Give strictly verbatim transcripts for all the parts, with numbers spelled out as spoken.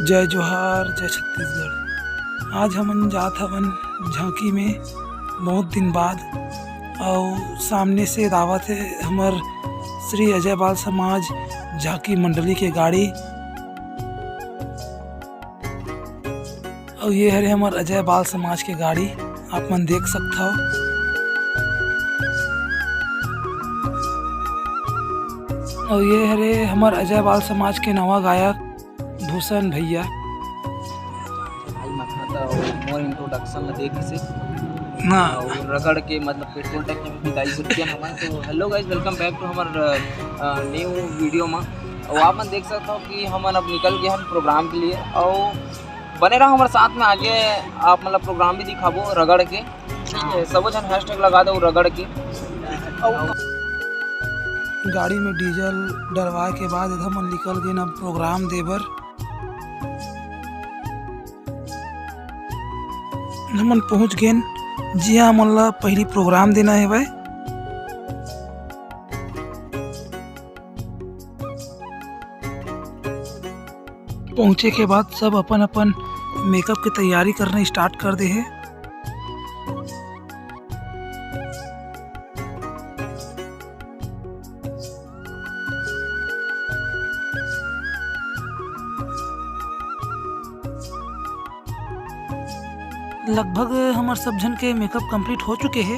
जय जोहार, जय छत्तीसगढ़। आज हमन जात हवन झांकी में बहुत दिन बाद, अउ सामने से आवत हे हमर श्री अजय बाल समाज झांकी मंडली के गाड़ी। अउ ये हरे हमर अजय बाल समाज के गाड़ी, आप मन देख सकथव। अउ ये हरे हमर अजय बाल समाज के नवा गायक भूषण भैया। भाई, मखना था, वो मोर introduction ला देख से। हाँ। और रगड़ के, मतलब, पेट्रोल टंकी में भी गाइस रुकिया हमारे। तो hello guys, welcome back to हमर, अ, new video मा। और आप मन देख सकते हो कि हमन अब निकल गए हैं प्रोग्राम के लिए। और बने रहो हमारे साथ में, आगे आप, मतलब, प्रोग्राम भी दिखाबो रगड़ के। सबो झन hashtag लगा दो रगड़ के। गाड़ी में डीजल डलवाए के बाद हमन निकल गेन अब प्रोग्राम दे बर। हमन पहुंच गेन जिहां हमन ला पहली प्रोग्राम देना हेवय। पहुंचे के बाद सब अपन अपन मेकअप के तैयारी करना स्टार्ट कर दे हे। लगभग हमर सब झन के मेकअप कंप्लीट हो चुके हे।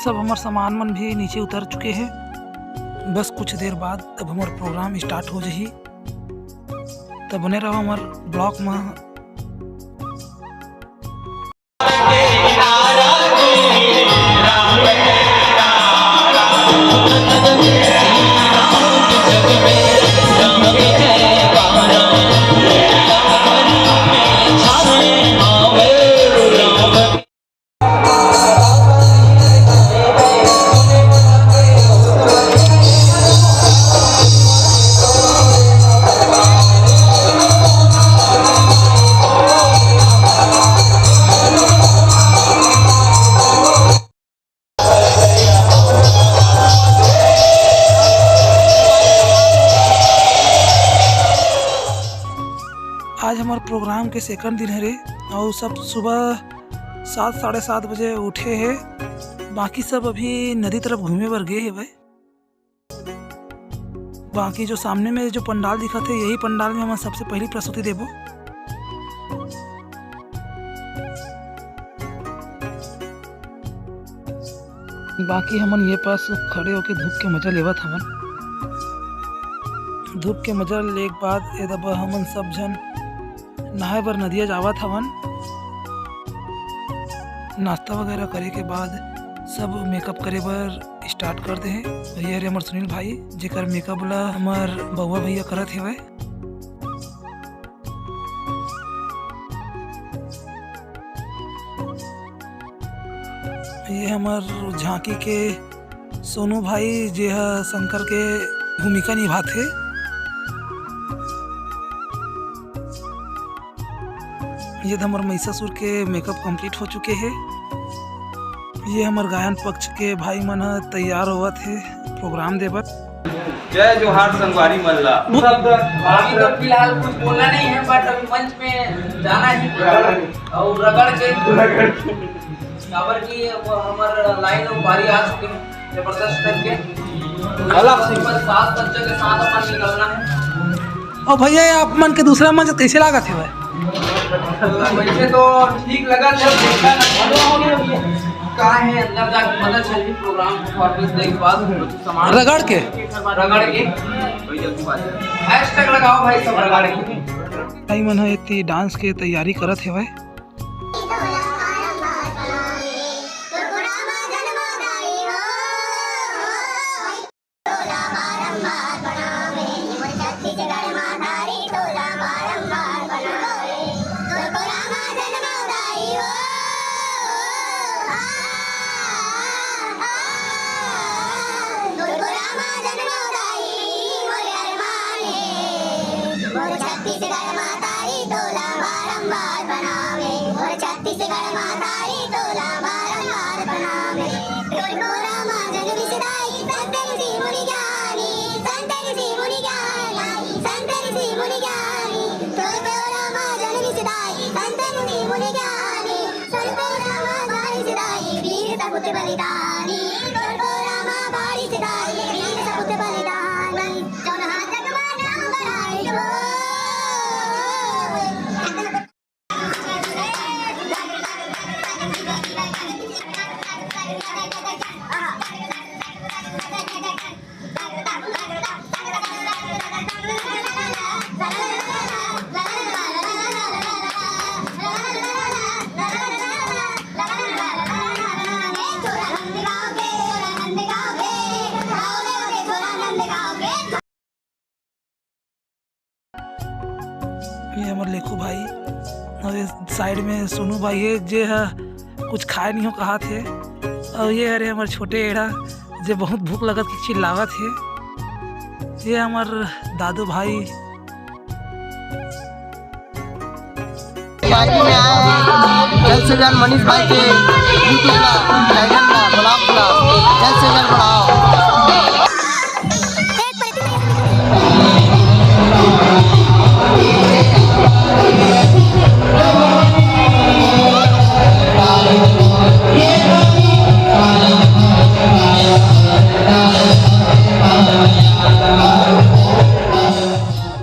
सब हमर सामान मन भी नीचे उतर चुके हे। बस कुछ देर बाद अब हमर प्रोग्राम स्टार्ट हो जही। त बने रहो हमर ब्लॉग में। आज हमर प्रोग्राम के सेकंड दिन हरे, अउ सब सुबह सात, साढ़े सात बजे उठे हे। बाकी सब अभी नदी तरफ घूमे बर गे हेवय। बाकी जो सामने में जो पंडाल दिखत हे, यही पंडाल में हमन सबसे पहली प्रस्तुति देबो। बाकी हमन ये पास खड़े होके धूप के मजा लेवत हवन। धूप के मजा ले के बाद एदब हमन सब झन नहाए बर नदिया जावत हवन। नाश्ता वगैरह करे के बाद सब मेकअप करे बर स्टार्ट कर दे हे। ये हरे हमर सुनील भाई, जेकर मेकअप ला हमर बउआ भैया करत हेवय। ये हमर झांकी के सोनू भाई, जे ह शंकर के भूमिका निभाथे। ये हमर महिषासुर के मेकअप कंप्लीट हो चुके हे। ये हमर गायन पक्ष के भाई मन ह तैयार होवत हे प्रोग्राम दे बर। जय जोहार संगवारी मन ला। अभी तो फिलहाल कुछ बोलना नहीं है, but अभी मंच में जाना ही और रगड़ के, काबर कि अब हमर लाइन और बारी आ चुके हैं जबरदस्त करके। अलग से। पर साज सज्जा के साथ अपन निकलना है। और भैया, ये आप मन के दूसरा मंच कैसे लागत हे भाई? वैसे तो ठीक लगा था, देखा ना, का है, अंदर जाके पता चली प्रोग्राम परफॉर्मेंस देख के बाद कुछ सामान रगड़ के। रगड़ के। कोई जल्दी बात है। हैशटैग लगाओ भाई सब रगड़ के। भाई मन ह एती डांस के तैयारी करत हेवय। ये हमर लेखू भाई, और ये side में सोनू भाई हे, जे ह कुछ खाए नहीं हो कहात हे। और ये हरे हमर छोटे एड़ा, जे बहुत भूख लगत के चिल्लावत हे। ये हमर दादू भाई। पार्टी में आए हैं, जल्द से जल्द मनीष भाई के YouTube ला, channel ला, vlog ला, जल्द से जल्द बढ़ाओ।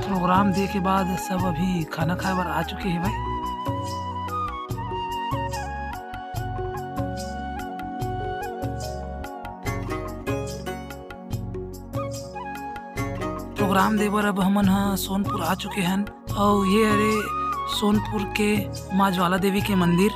प्रोग्राम देखे बाद सब अभी खाना खाए बर आ चुके हे भाई। प्रोग्राम दे बर अब हमन ह सोनपुर आ चुके हन, अउ ये हरे सोनपुर के माँ ज्वाला देवी के मंदिर।